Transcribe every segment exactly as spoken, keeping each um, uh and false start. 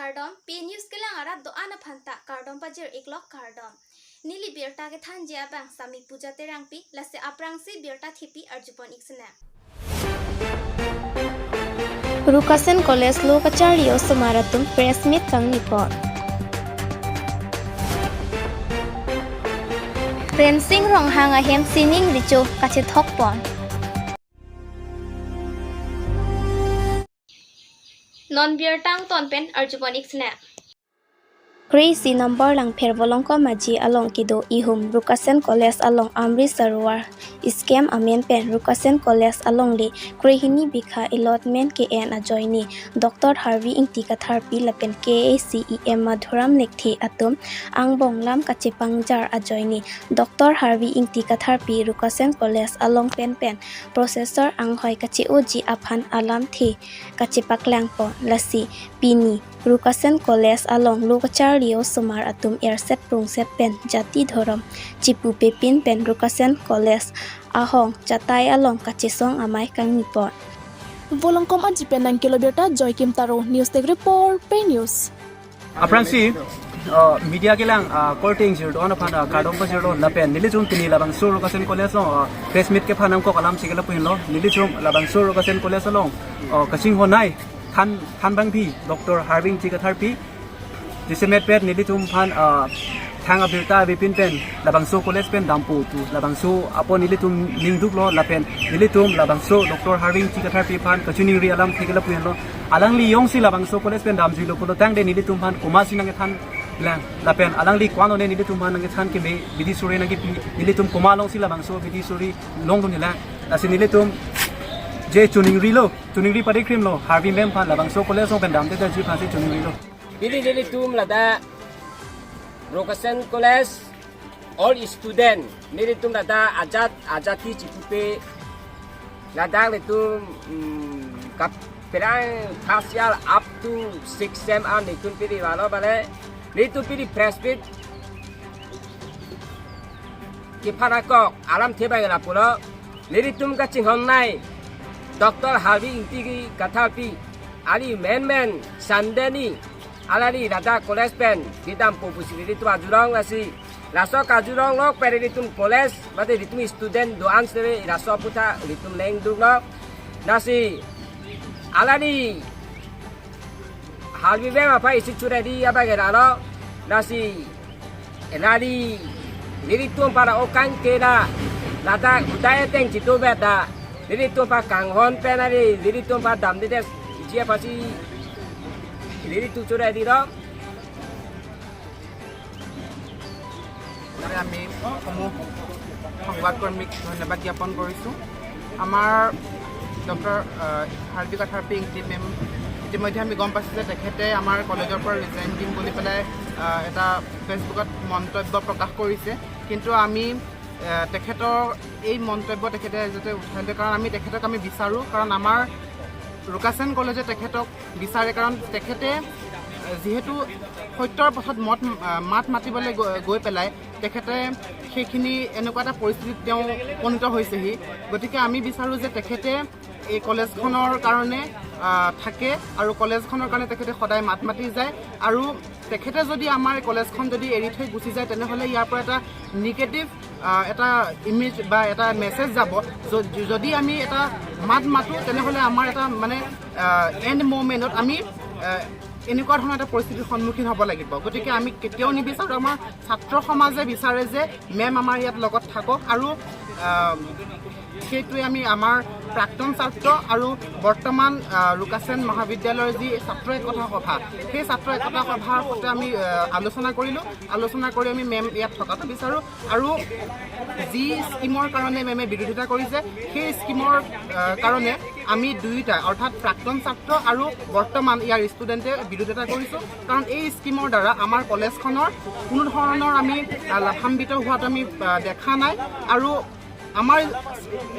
Kardom, P News kelang arat do-an aphanta kardom pajir-iklok kardom. Neli birta kethanji abang Sami Puja Terangpi, lasi aphrangsi birta thepi arjupon-ik sene. Rukasen College lo kacharli osomar atum press meet kangnipon. Rensing Ronghang ahem sining recho kachethokpon. Non birta angton pen arjupon-ik sene. Kre-isi number Langpher Volongkom Aji along kedo ihum Rukasen College along Amrit Sarovar scheme amen pen Rukasen College alongle krehini bikha allotment ke-en ajoine Doctor Harvi Ingti Katharpi lapen K A C E M Madhuram Lekthe atum angbong lam kachepangjar ajoine Doctor Harvi Ingti Katharpi Rukasen College along penpen professor anghoi kache-oji aphan alamthe kachepaklangpon. Lasi pini Rukasen College along lo kacharli osomar atum erset prungset pen jati dhorom chipupepin pen Rukasen College ahong chatai along kachesong amei kangnipon. Volongkom Aji pen nangkelo birta Joykim Taro, News Desk Report, Pei News. Aphrangsi, uh, media kelang, uh, korte ingjir do-an aphan, uh, kardom pajirlo lapen nelitum pini labangso Rukasen College along, uh, press meet kephan nangkok alam si kelapu henlo. Nelitum labangso Rukasen College along, uh, kachinghon-nei than, thanbangpi Doctor Harvi Ingti Katharpi. Jasemet pet nelitum aphan, ah, thang abirta avepin pen labangso college pen dampo pu labangso apot nelitum ningduklo lapen nelitum labangso Doctor Harvi Ingti Katharpi aphan kachiningri alamthe kelapu henlo. Alangli jongsi labangso college pen damjilo pulo tangte nelitum aphan komatsi nangkethanlang lapen alangli ko-an lone nelitum aphan nangkethan keme, bidi suri nangkepi, nelitum komat alongsi labangso bidi suri longdunlang. Lasi nelitum je chiningrilo, chiningri pade krimlo, Harvi ma'am aphan labangso college along pen damtedetji aphansi chiningrilo. Pini nelitum ladak Rukasen College, all student, nelitum ladak ajat, ajati chipupe, ladak nelitum, mm, kap-, perang first year up to six sem an nelitum pini valo bale, nelitum pini press meet kephan nangkok alamthe abang lapulo, nelitum kachinghon-nei Doctor Harvi Ingti Katharpi, ali menmen Sunday ni alali ladak college pen kedampo pusi nelitum ajurong, lasi laso kajurong lok pen nelitum college mate nelitum student do-an sere laso aputhak nelitum lengduklo. Lasi alali Harvi ma'am aphan isi churedi abang lalo. Lasi alali nelitum aphan okang kena ladak utai ateng chitu beda, nelitum aphan kanghon pen ali nelitum aphan damdedetji aphansi nelitum churedilo. আমি সমূহ সংবাদকৰ্মীক ধন্যবাদ জ্ঞাপন কৰিছোঁ। আমাৰ ডক্টৰ, আহ, হাৰ্দিক কাথাৰ পিংকি মেম, ইতিমধ্যে আমি গম পাইছোঁ যে তেখেতে আমাৰ কলেজৰ পৰা ৰিজাইন দিম বুলি পেলাই, আহ, এটা ফেচবুকত মন্তব্য প্ৰকাশ কৰিছে। কিন্তু আমি, আহ, তেখেতৰ এই মন্তব্য তেখেতে যাতে উঠাই লয়, কাৰণ আমি তেখেতক আমি বিচাৰোঁ, কাৰণ আমাৰ ৰুকাছেন কলেজে তেখেতক বিচাৰে, কাৰণ তেখেতে, আহ, যিহেতু সত্যৰ পথত মত, আহ, মাত মাতিবলৈ গৈ, গৈ পেলাই তেখেতে সেইখিনি এনেকুৱা এটা পৰিস্থিতিত তেওঁ উপনীত হৈছেহি। গতিকে আমি বিচাৰোঁ যে তেখেতে এই কলেজখনৰ কাৰণে, আহ, থাকে আৰু কলেজখনৰ কাৰণে তেখেতে সদায় মাত মাতি যায়। আৰু তেখেতে যদি আমাৰ এই কলেজখন যদি এৰি থৈ গুচি যায়, তেনেহ'লে ইয়াৰ পৰা এটা নিগেটিভ, আহ, এটা ইমেজ বা এটা মেছেজ যাব। য-, যদি আমি এটা মাত মাতোঁ, তেনেহ'লে আমাৰ এটা মানে, আহ, এণ্ড মমেণ্টত আমি, আহ, এনেকুৱা ধৰণৰ এটা পৰিস্থিতিৰ সন্মুখীন হ'ব লাগিব। গতিকে আমি কেতিয়াও নিবিচাৰোঁ, আমাৰ ছাত্ৰ সমাজে বিচাৰে যে মেম আমাৰ ইয়াত লগত থাকক আৰু, আহ, সেইটোৱে আমি আমাৰ প্ৰাক্তন ছাত্ৰ আৰু বৰ্তমান, আহ, ৰুকাছেন মহাবিদ্যালয়ৰ যি ছাত্ৰ একতা সভা, সেই ছাত্ৰ একতা সভাৰ সৈতে আমি, আহ, আলোচনা কৰিলোঁ। আলোচনা কৰি আমি মেম ইয়াত থকাটো বিচাৰোঁ আৰু যি স্কিমৰ কাৰণে মেমে বিৰোধিতা কৰিছে, সেই স্কিমৰ, আহ, কাৰণে আমি দুয়োটা, অৰ্থাৎ প্ৰাক্তন ছাত্ৰ আৰু বৰ্তমান ইয়াৰ ষ্টুডেণ্টে বিৰোধিতা কৰিছোঁ। কাৰণ এই স্কিমৰ দ্বাৰা আমাৰ কলেজখনৰ কোনো ধৰণৰ আমি, আহ, লাভান্বিত হোৱাটো আমি, আহ, দেখা নাই। আৰু আমাৰ,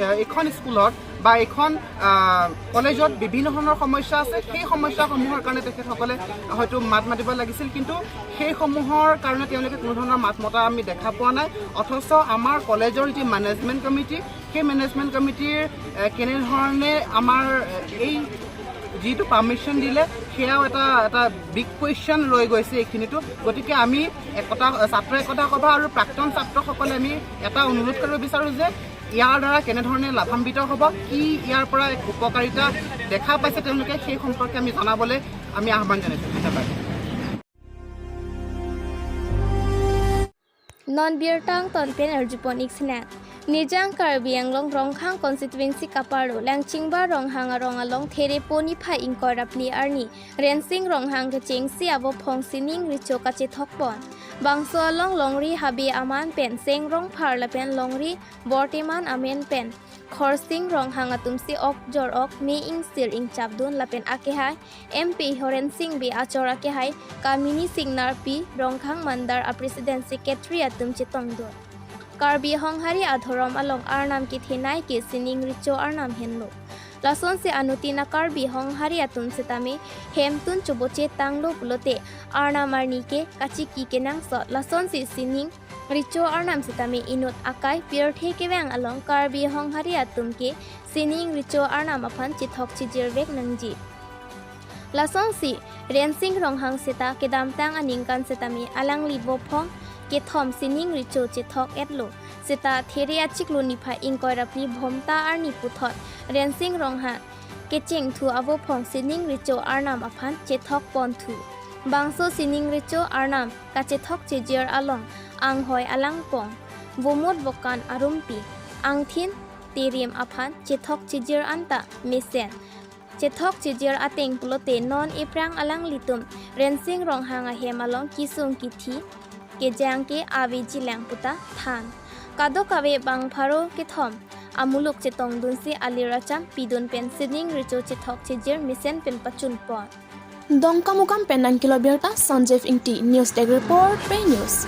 আহ, এইখন স্কুলত বা এইখন, আহ, কলেজত বিভিন্ন ধৰণৰ সমস্যা আছে। সেই সমস্যাসমূহৰ কাৰণে তেখেতসকলে হয়তো মাত মাতিব লাগিছিল, কিন্তু সেইসমূহৰ কাৰণে তেওঁলোকে কোনো ধৰণৰ মাত মতা আমি দেখা পোৱা নাই। অথচ আমাৰ কলেজৰ যি মেনেজমেণ্ট কমিটি, সেই মেনেজমেণ্ট কমিটিৰ, আহ, কেনেধৰণে আমাৰ, আহ, এই যিটো পাৰ্মিশ্যন দিলে, সেয়াও এটা এটা বিগ কুৱেশ্যন ৰৈ গৈছে এইখিনিতো। গতিকে আমি একতা, ছাত্ৰ একতা সভা আৰু প্ৰাক্তন ছাত্ৰসকলে আমি এটা অনুৰোধ কৰিব বিচাৰোঁ যে ইয়াৰ দ্বাৰা কেনেধৰণে লাভান্বিত হ'ব, কি ইয়াৰ পৰা এক উপকাৰিতা দেখা পাইছে তেওঁলোকে, সেই সম্পৰ্কে আমি জনাবলৈ আমি আহ্বান জনাইছোঁ। ধন্যবাদ। Non birta angton pen arjupon ik sinang. Nijang Karbi Anglong Rongkhang constituency kaparlo Langchingba Ronghang arong along Therepo niphai ingkoi ra phli arni Rensing Ronghang kechengsi avophong sining recho kachethokpon. Bangso along longri Habe Aman pen Seng Rongphar lapen longri Borteman Amen pen Khorsing Ronghang atumsi ok jor ok me ingsir ingchapdun lapen akehai M P Horensing Bey achor akehai Kamini Singnarpi Rongkhang Mandal a President Secretary atum chetongdun. Karbi Honghari adhorom along Arnam kethenei ke sining recho Arnam henlo. Lasonsi anuttin a Karbi Honghari atum sitame hemtun choboche tanglo pulote Arnam arni ke kachiki kenangsot. Lasonsi sining recho Arnam sitame inut akai pirthe kevang along Karbi Honghari atum ke sining recho Arnam aphan chethok chejirvek nangji. Lasonsi Rensing Ronghang seta kedamtang aningkan sitame alangli vophong kethom sining recho chethok-etlo. Seta There achiklo niphai ingkoi ra phli Bhomta arni puthot Rensing Ronghang kechengthu avophong sining recho Arnam aphan chethokponthu. Bangso sining recho Arnam kachethok chejir along anghoi alangpong, vomut vokan arumpi, angthin terim aphan chethok chejir anta mesen. Chethok chejir ateng pulote non ephrang alanglitum Rensing Ronghang ahem along kisung kithi kejang ke aveji lang puta than. Kadokave bang pharo kethom amuluk chetongdunsi alir acham pidun pen sining recho chethok chejir mesen pen pachunpon. Dongkamukam pen nangkelo birta Sanjeev Ingti, News Desk Report, Pei News.